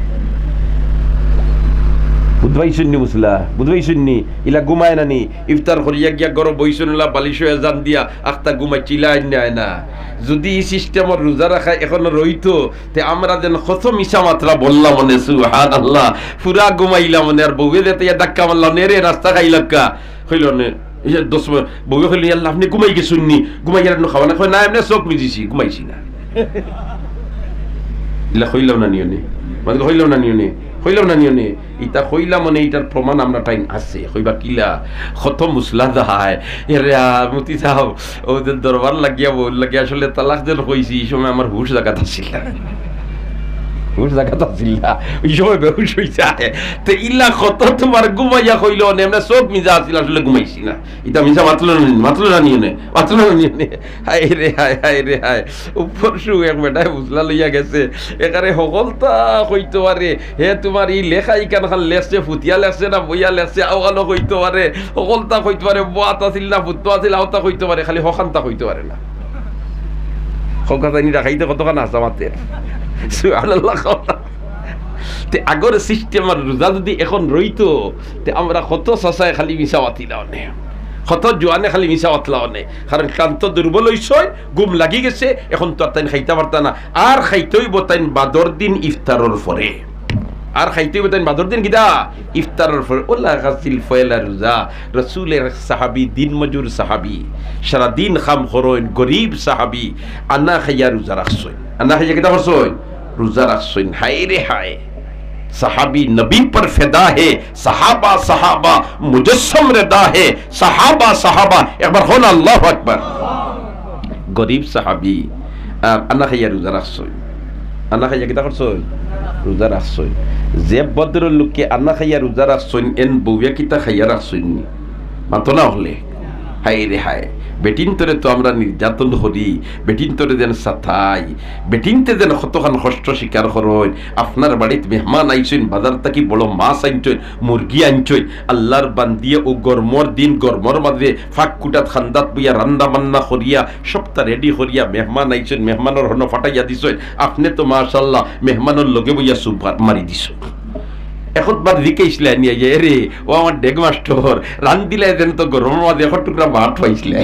বুঝ পাইছইন নি মুসলা? বুঝ পাইছইন নি? ইলা ঘুমায় না নি? ইফতার করিয়া গিয়া ঘরো বইছইন, অলা বালিশো এলান দিয়া আখতা ঘুমাইছে, ইলা আইন নায় না। যুদি ই সিস্টেমর রোজা রাখা এখনো রইতো, তে আমরা যেন কত মিছা মাতরা বললাম অনে, সুবহানাল্লাহ। পুরা ঘুমাইলাম অনে, আর বউয়ে যেতা ইয়া ধাক্কা মারলা অনে, "রে, নাস্তা খাইলাক্কা?" কইলো অনে, এই যে দশ মিনিট, বউয়ে কইলো, "ইয়াল্লা, আপনে ঘুমাই গেছইন নি? ঘুমাইয়ার অনো খাওয়া না?" কয়, "না, এমনে চউখ মিজিছি, ঘুমাইছি না।" ইলা কইলাম না নি অনে? মানে কইলাম না নি অনে? কইলাম না নি অনে? ইতা কইলাম অনে, ইতার প্রমাণ আমরার টাইন আছে। কইবা কিলা? কত মুসলা দেয়। এরে আ, মুফতি সাব, অউ যে দরবার লাগিয়া বউর লাগি আসলে তালাক যেন কইছি, ই সময় আমার হুশ জাগাত আছিল না। হুশ জাগাত আছিল না। ই সময় বেহুশ অইছে। তে ইলা কত তুমার ঘুমাইয়া কইলো অনে, এমনে চউখ মিজা আছিল, আসলে ঘুমাইছি না। ইতা মিছা মাতলো না নি, মাতলো না নি অনে, মাতলো না নি অনে। হায় রে হায়, হায় রে হায়। পরশু এক বেটায় মুসলা লইয়া গেছে, একারে হকলতা কইতো পারে, হে তুমার ই লেখা ইখান খান লেখছে, ফুতিয়া লেখছে না বইয়া লেখছে, অউ খানো কইতো পারে, হকলতা কইতো পারে, বউত আছিল না পুত আছিল, অতা কইতো পারে, খালি হখানতা কইতো পারে না। কউক্কা চাইন নি ডাকাইতে কতখান হাছা মাতের। সুবহানাল্লাহ। তে আগর সিস্টেমর রোজা যুদি এখন রইতো, তে আমরা কত চাচায় খালি মিছা মাতিলা অনে, কত জোয়ানে খালি মিছা মাতলা অনে। কারণ ক্লান্ত দুর্বল অইছইন, ঘুম লাগি গেছে, এখন তো আর তাইন খাইতা পারতা না। আর খাইতে অইবো তাইন বাদর দিন ইফতারর পরে। আর খাইতে অইবো তাইন বাদর দিন কিতা? ইফতারর পরে। অলা আছিল পয়লা রোজা। রসুলর সাহাবি, দিনমজুর সাহাবি, সারাদিন কাম করইন, গরিব সাহাবি, আনা খাইয়া রোজা রাখছইন। আনা খাইয়া কিতা করছইন? রোজা রাখছইন। হায় রে হায়। সাহাবি নবী পর ফিদা হে, সাহাবা সাহাবা মুজসম রেদা হে, সাহাবা সাহাবা। একবার কও না আল্লাহু আকবার। গরিব সাহাবি, আর আনা খাইয়া রোজা রাখছইন। আনা খাইয়া কিতা করছইন? রোজা রাখছইন। যে ভদ্রলোকে আনা খাইয়া রোজা রাখছইন, এন বউয়ে কিতা খাইয়া রাখছইন নি? মাতো না অকলে। হায় রে হায়, বেটিন্তরে তো আমরা নির্যাতন করি, বেটিন্তরে যেন সাতাই, বেটিন্তে যেন কতখান কষ্ট স্বীকার করইন। আপনার বাড়িত মেহমান আইছইন, বাজার থাকি বড় মাছ আনছইন, মুরগি আনছইন, আল্লার বান্দিয়ে অউ গরমর দিন, গরমর মাঝে ফাঁক কুটাত খান্দাত বইয়া রান্দা বান্না করিয়া, সবতা রেডি করিয়া, মেহমান আইছইন, মেহমানর হনো ফাটাইয়া দিছইন, আপনে তো মাশাআল্লাহ মেহমানর লগে বইয়া চুপ মারি দিছইন। একবার জিকাইছলা নি আইয়া, "এরে, ও আমার ডেগ মাস্টর, রান্দিলায় যেন তো গরমর মাঝে এক টুকরা ভাত পাইছলা?"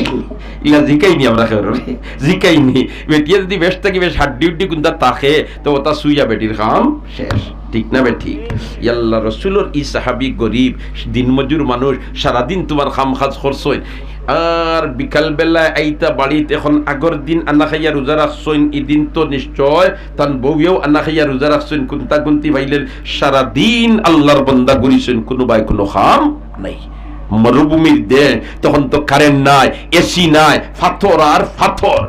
ইলা জিকাই নি আমরা কেউরে, জিকাই নি। বেটিয়ে যুদি বেশ থাকি বেশ হাড্ডি উড্ডি কুন্তা থাকে, তো অতা ছুইয়া বেটির কাম শেষ। ঠিক না বেঠিক? ইয়াল্লা, রসুলর ই সাহাবি গরিব, দিনমজুর মানুষ, সারাদিন তুমার কাম কাজ করছইন। আর বিকাল বেলায় আইতা বাড়িত, এখন আগর দিন আনা খাইয়া রোজা রাখছইন, ইদিন তো নিশ্চয় তান বউয়েও আনা খাইয়া রোজা রাখছইন, কুন্তা কুন্তি পাইলেন, সারাদিন আল্লাহর বন্দা ঘুরিছইন, কুনুবায় কুনু কাম নাই। মরুভূমির দেশ, তখন তো কারেন্ট নাই, এসি নাই, পাথর আর পাথর।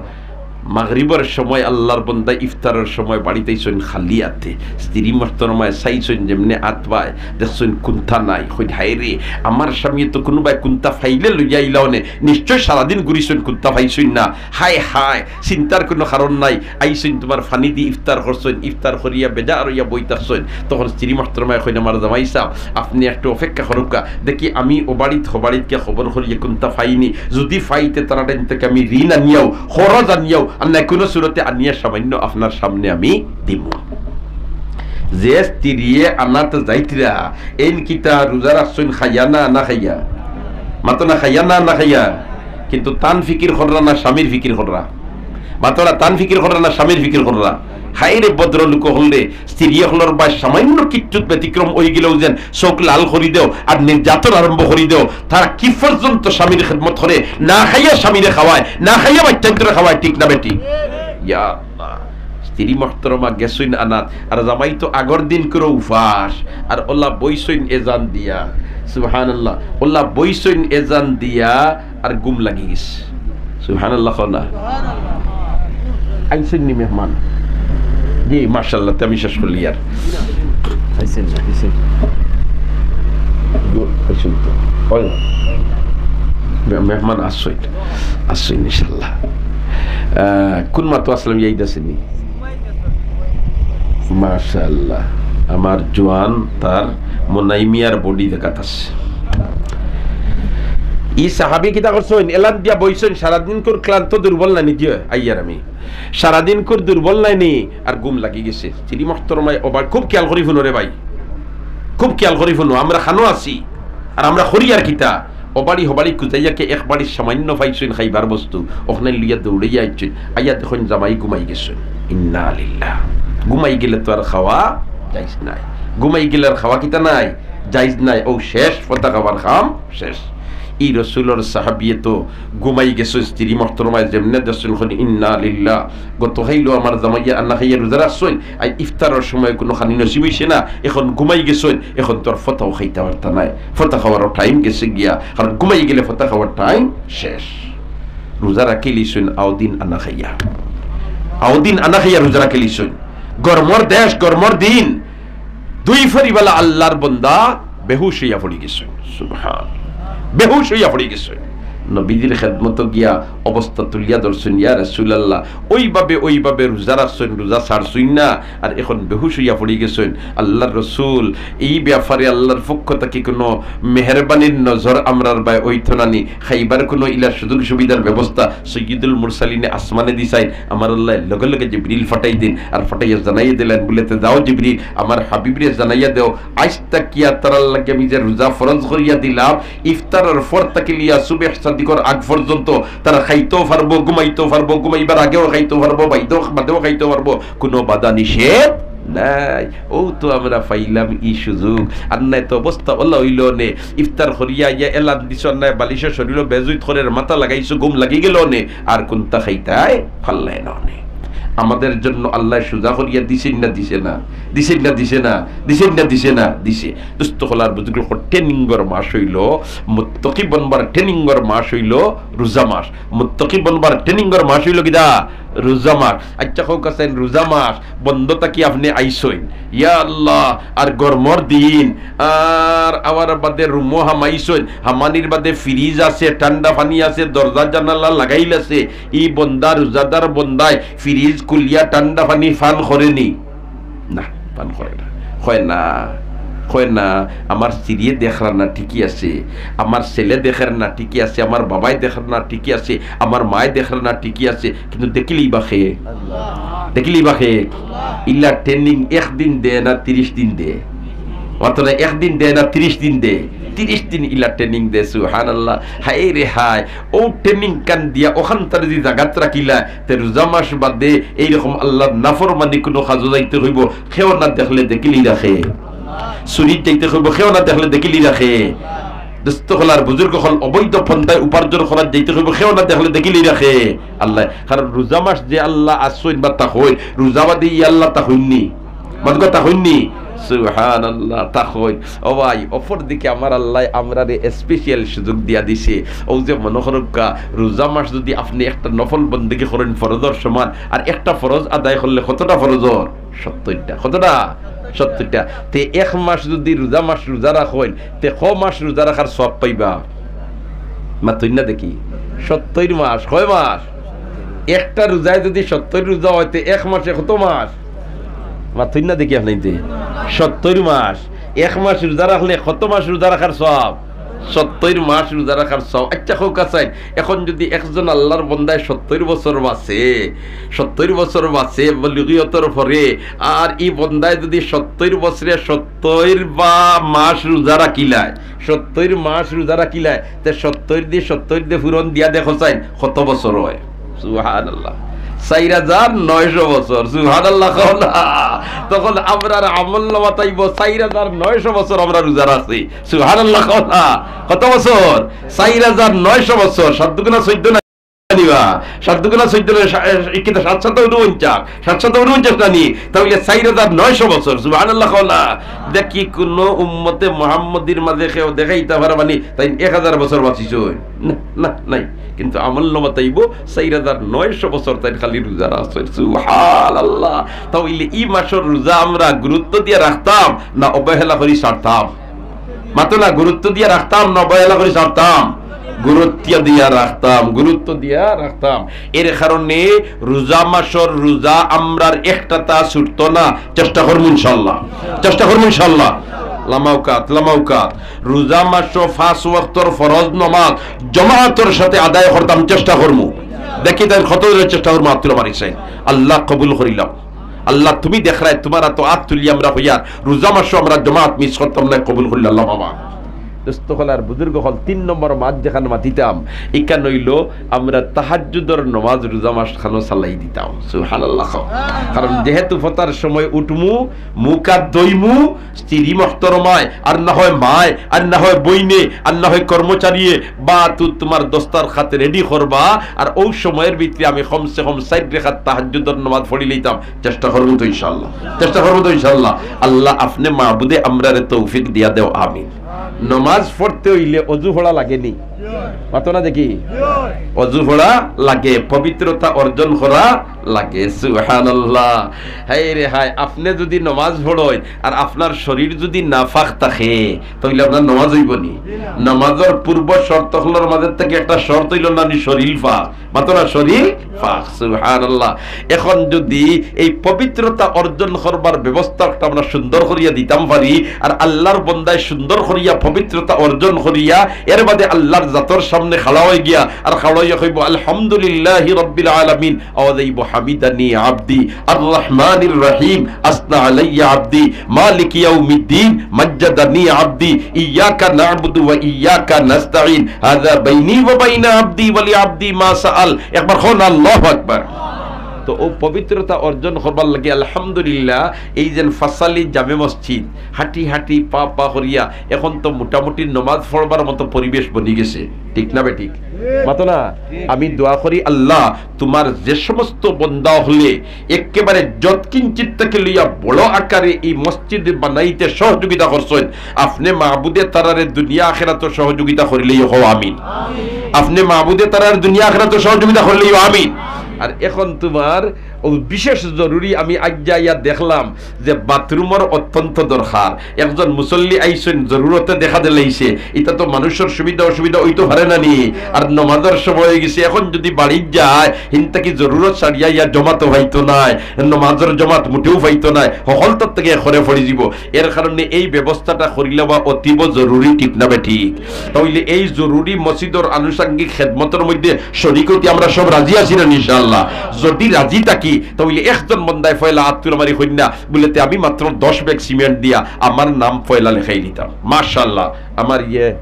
মাগরিবর সময় আল্লাহর বন্দা ইফতারর সময় বাড়িত আইছইন খালি আতে। স্ত্রী মোহতরমায় চাইছইন যেমনে আত বায়, দেখছইন কুন্তা নাই। কইন, "হায় রে, আমার স্বামী তো কুনুবায় কুন্তা পাইলে লইয়া আইলা অনে, নিশ্চয় সারাদিন ঘুরিছইন, কুন্তা পাইছইন না। হায় হায়, চিন্তার কুনু কারণ নাই।" আইছইন তুমার পানি দি ইফতার করছইন, ইফতার করিয়া বেজার অইয়া বই থাকছইন। তখন স্ত্রী মোহতরমায় কইন, "আমার জামাই সাব, আপনে একটু অপেক্ষা করউক্কা, দেখি আমি অউ বাড়িত হউ বাড়িত গিয়া খবর করিয়া কুন্তা পাইনি, যুদি পাই তে তারার টাইন থাকি আমি ঋণ আনিয়াও, খরচ আনিয়াও, আর নায় কুনু সুরতে আনিয়া সামান্য আপনার সামনে আমি দিমু।" যে স্ত্রীয়ে আনাত যাইতরা, এইন কিতা রোজা রাখছইন খাইয়া না না খাইয়া? মাতো না, খাইয়া না না খাইয়া? কিন্তু তান ফিকির কররা না স্বামীর ফিকির কররা? মাতো না, তান ফিকির কররা না স্বামীর ফিকির কররা? হায় রে ভদ্রলোক অকল রে, স্ত্রী অকলর বায় সামান্য কিচ্ছুত ব্যতিক্রম অইগেলেও যেন চউখ লাল করি দেও আর নির্যাতন আরম্ভ করি দেও। তারা কি পর্যন্ত স্বামীর খেদমত করে, না খাইয়া স্বামীরে খাওয়ায়, না খাইয়া বাচ্চাইন্তরে খাওয়ায়, ঠিক না বেঠিক? ইয়া আল্লাহ। স্ত্রী মোহতরমা গেছইন আনাত, আর জামাই তো আগর দিনকুরউ উপাস, আর অলা বইছইন এজান দিয়া, সুবহানাল্লাহ, অলা বইছইন এজান দিয়া, আর ঘুম লাগি গেছে। সুবহানাল্লাহ কও না? আইছইন নি মেহমান? জি, মাশাআল্লাহ, তে আমি শেষ করলি আর। আইছইন না, আইছইন। গো-, আইছইন তো। অয়। মে-, মেহমান আছইন। আছইন ইনশাআল্লাহ। আহ, কুন মাতো আছলাম, ইয়াদ আছে নি? মাশাআল্লাহ, আমার জোয়ান তার মোনাই মিয়ার body দেখাত আছে। ই সাহাবি কিতা করছইন? এলান দিয়া বইছইন, সারাদিনকুর ক্লান্ত দুর্বল নাইনি, জি, আইয়ার আমি। সারাদিনকুর দুর্বল নাইনি, আর ঘুম লাগি গেছে। স্ত্রী মোহতরমায় অউ বায়, খুব খেয়াল করি হুনো রে ভাই, খুব খেয়াল করি হুনো, আমরা খানো আছি, আর আমরা করি আর কিতা? অউ বাড়ি হউ বাড়ি খুজাইয়া কে এক বাড়ির সামান্য পাইছইন খাইবার বস্তু, অখান লইয়া দৌড়াইয়া আইছইন, আইয়া দেখইন জামাই ঘুমাই গেছইন। ইন্না লিল্লাহ। ঘুমাই গেলে তো আর খাওয়া জাইজ নাই, ঘুমাই গেলে আর খাওয়া কিতা নাই? জাইজ নাই। অউ শেষ, ফতা খাবার কাম শেষ। ই রসুলর সাহাবিয়ে তো ঘুমাই গেছইন, স্ত্রী মোহতরমায় যেমনে দেখছইন, কইন, "ইন্না লিল্লাহ, গত কাইলও আমার জামাইয়ে আনা খাইয়া রোজা রাখছইন, আইজ ইফতারর সময় কুনু খানি নসিব অইছে না, এখন ঘুমাই গেছইন, এখন তো আর ফতাও খাইতা পারতা নায়, ফতা খাওয়ারও time গেছে গিয়া, কারণ ঘুমাই গেলে ফতা খাওয়ার time শেষ।" রোজা রাখিলিছইন আউদিন আনা খাইয়া, আউদিন আনা খাইয়া রোজা রাখিলিছইন। গরমর দেশ, গরমর দিন, দুই ফরিবালা আল্লাহর বন্দা বেহুশ অইয়া পড়ি গেছইন। সুবহান। বেহুশ অইয়া পড়ি গেছইন। নবীজির খেদমতো গিয়া অবস্থা তুলিয়া ধরছইন, "ইয়া রাসূলুল্লাহ, অউভাবে, অউভাবে রোজা রাখছইন, রোজা ছাড়ছইন না, আর এখন বেহুশ অইয়া পড়ি গেছইন।" আল্লাহর রসুল, ই ব্যাপারে আল্লাহর পক্ষ থাকি কুনু মেহেরবানির নজর আমরার বায় অইতো না নি? খাইবার কুনু ইলা সুযোগ সুবিধার ব্যবস্থা সৈয়দুল মুরসালিনে আসমানে দিছইন, আমার আল্লায় লগে লগে জিবরিল ফাটাই দিন, আর ফাটাইয়া জানাইয়া দিলাইন, বুলে, "তে যাও জিবরিল, আমার হাবিবরে জানাইয়া দেও, আইজ থাকিয়া তারার লাগি আমি যে রোজা ফরজ করিয়া দিলাম, ইফতারর পর থাকি লইয়া সুবহ সাদিকর আগ পর্যন্ত তারা খাইতেও পারবো, ঘুমাইতেও পারবো, ঘুমাইবার আগেও খাইতেও পারবো, বাইদেও, বাদেও খাইতেও পারবো, কুনু বাধা নিষেধ নাই।" অউ তো আমরা পাইলাম ই সুযোগ। আর নায় তো অবস্থা অলা অইলো নে, ইফতার করিয়া আইয়া এলান দিছো, আর নায় বালিশো শরীলো বেজুইত করের, মাথা লাগাইছো, ঘুম লাগি গেলো নে, আর কুন্তা খাইতায় পারলায় না নে। আমাদের জন্য আল্লায় সুজা করিয়া দিছইন না দিছে না? দিছইন না দিছে না? দিছইন না দিছে না? দিছে। দোস্ত অকল আর বুজুর্গ অকল, ট্রেনিংর মাস অইলো, মুত্তাকি বনবার ট্রেনিংর মাস অইলো রোজা মাস। মুত্তাকি বনবার ট্রেনিংর মাস অইলো কিতা? রোজা মাস। আইচ্ছা, কউক্কা চাইন, রোজা মাস বন্দ থাকি আপনে আইছইন, ইয়া আল্লাহ, আর গরমর দিন, আর আওয়ার বাদে রুমো হামাইছইন, হামানির বাদে ফ্রিজ আছে, ঠান্ডা পানি আছে, দরজা জানালা লাগাইল আছে, ই বন্দা, রোজাদার বন্দায় ফ্রিজ খুলিয়া ঠান্ডা পানি পান করে নি? না, পান করে না। কয় না, কয় না, আমার স্ত্রীয়ে দেখরা না ঠিকই আছে, আমার ছেলে দেখের না ঠিকই আছে, আমার বাবায় দেখের না ঠিকই আছে, আমার মায় দেখের না ঠিকই আছে, কিন্তু দেখিলেই বা কে? দেখিলেই বা কে? ইলা ট্রেনিং একদিন দে না তিরিশ দিন দে? অত না, একদিন দে না তিরিশ দিন দে? তিরিশ দিন ইলা ট্রেনিং দে, সুবহানাল্লাহ। হায় রে হায়, অউ ট্রেনিং কান দিয়া অখান তারে যদি জাগাত রাখিলা, তে রোজা মাস বাদে এইরকম আল্লাহর নাফরমানি কুনু কাজো যাইতে কইবো, কেউ না দেখলে দেখিলি রাখে। চুরিত যাইতে কইবো, কেউ না দেখলে দেখিলি রাখে। দোস্ত অকল আর বুজুর্গ অকল, অবৈধ পন্থায় উপার্জন করার যাইতে অইবো, কেউ না দেখলে দেখিলেই রাখে আল্লায়। কারণ রোজা মাস যে আল্লায় আছইন বা থাকইন, রোজা বাদে ই আল্লায় থাকইন নি? মাতউক্কা, থাকইন নি? সুবহানাল্লাহ, থাকইন। ও ভাই, অপর দিকে আমার আল্লায় আমরারে special সুযোগ দিয়া দিছে। অউ যে মনো করউক্কা, রোজা মাস যুদি আপনে একটা নফল বন্দেগি করইন ফরজর সমান, আর একটা ফরজ আদায় করলে কতটা ফরজ অর? সত্তইরটা। কতটা? সত্তইরটা। তে এক মাস যুদি রোজা মাস রোজা রাখইন, তে ক মাস রোজা রাখার সওয়াব পাইবা? মাতইন না দেখি। সত্তইর মাস। কয় মাস? একটা রোজায় যুদি সত্তইর রোজা অয়, তে এক মাসে কত মাস? মাতইন না দেখি আপনে, তে সত্তইর মাস। এক মাস রোজা রাখলে কত মাস রোজা রাখার সওয়াব? সত্তইর মাস রোজা রাখার সওয়াব। আচ্ছা, কউক্কা চাইন, এখন যুদি একজন আল্লার বন্দায় সত্তইর বছর বাঁচে, সত্তইর বছর বাঁচে বলিগিয়তর পরে, আর ই বন্দায় যুদি সত্তইর বছরে সত্তইর বা মাস রোজা রাখিলায়, সত্তইর মাস রোজা রাখিলায়, তে সত্তইর দি, সত্তইর দি পূরণ দিয়া দেখো চাইন, কত বছর অয়? সুবহানাল্লাহ। চাইর হাজার নয়শো বছর। সুবহানাল্লাহ কও না। তখন আমরার আমলনামাত আইবো চাইর হাজার নয়শো বছর আমরা রোজা রাখছি। সুবহানাল্লাহ কও না। কত বছর? চাইর হাজার নয়শো বছর। সাত দুগুণা চৌদ্দ না নিবা? সাত দুগুণা চৌদ্দ না, সা-, এ, কিতা সাত সাতা ঊনপঞ্চাশ? সাত সাতা ঊনপঞ্চাশ না নি? তাইলে চাইর হাজার নয়শো বছর। সুবহানাল্লাহ কও না। দেখি কুনু উম্মতে মুহাম্মদীর মাঝে কেউ দেখাইতা পারবা নি তাইন এক হাজার বছর বাঁচিছইন? না, না, নাই। কিন্তু আমলনামাত আইবো চাইর হাজার নয়শো বছর তাইন খালি রোজা রাখছইন। সুবহানাল্লাহ। তাইলে ই মাসর রোজা আমরা গুরুত্ব দিয়া রাখতাম না অবহেলা করি ছাড়তাম? মাতো না, গুরুত্ব দিয়া রাখতাম না অবহেলা করি ছাড়তাম? গুরুত্ব দিয়া রাখতাম, গুরুত্ব দিয়া রাখতাম। এর কারণে রোজা মাসর রোজা আমরার একটাতা ছুটতো না। চেষ্টা করমু ইনশাআল্লাহ, চেষ্টা করমু ইনশাআল্লাহ। লামাউকাত, লামাউকাত। রোজা মাসো পাঁচ ওয়াক্তর ফরজ নমাজ জমাতর সাথে আদায় করতাম, চেষ্টা করমু। দেখি তাইন কত দূর চেষ্টা করমু, আত তুলা মারি চাইন। আল্লাহ কবুল করিলাও। আল্লাহ, তুমি দেখরায়, তুমার আতো আত তুলি আমরা কইয়ার, রোজা মাসো আমরা জমাত মিস করতাম না, কবুল করিলাও আল্লাহ বাবা। দোস্ত অকল আর বুজুর্গ অকল, তিন নম্বর মাত যেখান মাতিতাম, ইখান অইলো আমরা তাহাজ্জুদর নমাজ রোজা মাস খানো চালাই দিতাম। সুবহানাল্লাহ। কারণ যেহেতু ফতার সময় উঠমু, মুখ আত ধইমু, স্ত্রী মহতরমায়, আর না হয় মায়, আর না হয় বইনে, আর না হয় কর্মচারীয়ে, বা তু তুমার দস্তার খাতে রেডি করবা, আর অউ সময়র ভিতরে আমি কমসে কম চাইর রেখাত তাহাজ্জুদর নমাজ পড়ি লইতাম। চেষ্টা করমু তো ইনশাআল্লাহ, চেষ্টা করমু তো ইনশাআল্লাহ। আল্লাহ আপনে মাবুদে আমরারে তৌফিক দিয়া দেও, আমিন। নমাজ পড়তে অইলে অজু পড়া লাগে নি? মাতো না দেখি। অজু পড়া লাগে, পবিত্রতা অর্জন করা লাগে। সুবহানাল্লাহ। হায় রে হায়, আপনে যুদি নমাজ পড়ইন আর আপনার শরীর যুদি নাপাক থাকে, তাইলে আপনার নমাজ অইবো নি? নমাজর পূর্ব শর্ত অকলর মাঝে থাকি একটা শর্ত অইলো না নি শরীর পাক? মাতো না, শরীর পাক। সুবহানাল্লাহ। এখন যুদি এই পবিত্রতা অর্জন করবার ব্যবস্থা একটা আমরা সুন্দর করিয়া দিতাম পারি, আর আল্লাহর বন্দায় সুন্দর করিয়া পবিত্রতা অর্জন করিয়া এর বাদে আল্লাহর জাতর সামনে খাড়া অইগিয়া আর খাড়া অইয়া কইবো, "আলহামদুলিল্লাহি রাব্বিল আলামিন।" আওয়াজ আইবো, "হামিদানি আবদি, আর রহমানির রহিম, আসনা আলাইয়া আবদি, মালিকি ইয়াউমিদ্দিন, মাজ্জাদানি আবদি, ইয়াকা না'বুদু ওয়া ইয়াকা নাস্তাইন, হাযা বাইনি ওয়া বাইনা আবদি ওয়া লি আবদি মা সাআল।" একবার কও না, আল্লাহু আকবার। তো অউ পবিত্রতা অর্জন করবার লাগি আলহামদুলিল্লাহ, এই যেন ফাসালি জামে মসজিদ, হাঁটি হাঁটি পা পা করিয়া এখন তো মোটামুটি নমাজ পড়বার মতো পরিবেশ বনি গেছে, ঠিক না বেঠিক? মাতো না? আমি দোয়া করি, আল্লাহ, তুমার যে সমস্ত বন্দা অকলে একেবারে যৎকিঞ্চিত থাকি লইয়া বড় আকারে এই মসজিদ বানাইতে সহযোগিতা করছইন, আপনে মাবুদে তারারে দুনিয়া আখেরাতো সহযোগিতা করিলেই কও আমিন। আপনে মাবুদে তারারে দুনিয়া আখেরাতো সহযোগিতা করিলেই আমিন। আর এখন তুমার অউ বিশেষ জরুরি, আমি আইজ আইয়া দেখলাম যে বাথরুমর অত্যন্ত দরকার। একজন মুসল্লি আইছইন, জরুরতে দেখা দিলাইছে, ইটা তো মানুষর সুবিধা অসুবিধা অইতো পারে না নি? আর নমাজর সময় অইগেছে, এখন যুদি বাড়িত যায়, হিন থাকি জরুরত ছাড়িয়া ইয়া জমাতো পাইতো নায়, নমাজর জমাত মুটেও পাইতো নায়, হকলতার থাকি একরে পড়ি যিবো। এর কারণে এই ব্যবস্থাটা করিলাওয়া অতীব জরুরি, ঠিক না বেঠিক? তাইলে এই জরুরি মসজিদর আনুষঙ্গিক খেদমতর মধ্যে শরিক অইতে আমরা সব রাজি আছি না ইনশাআল্লাহ? যুদি রাজি থাকি, তাইলে একজন বন্দায় পয়লা আত তুলা মারি কইন না, বুলে, "তে আমি মাত্র দশ ব্যাগ সিমেন্ট দিয়া আমার নাম পয়লা লেখাই দিতাম।" মাশাআল্লাহ, আমার ইয়ে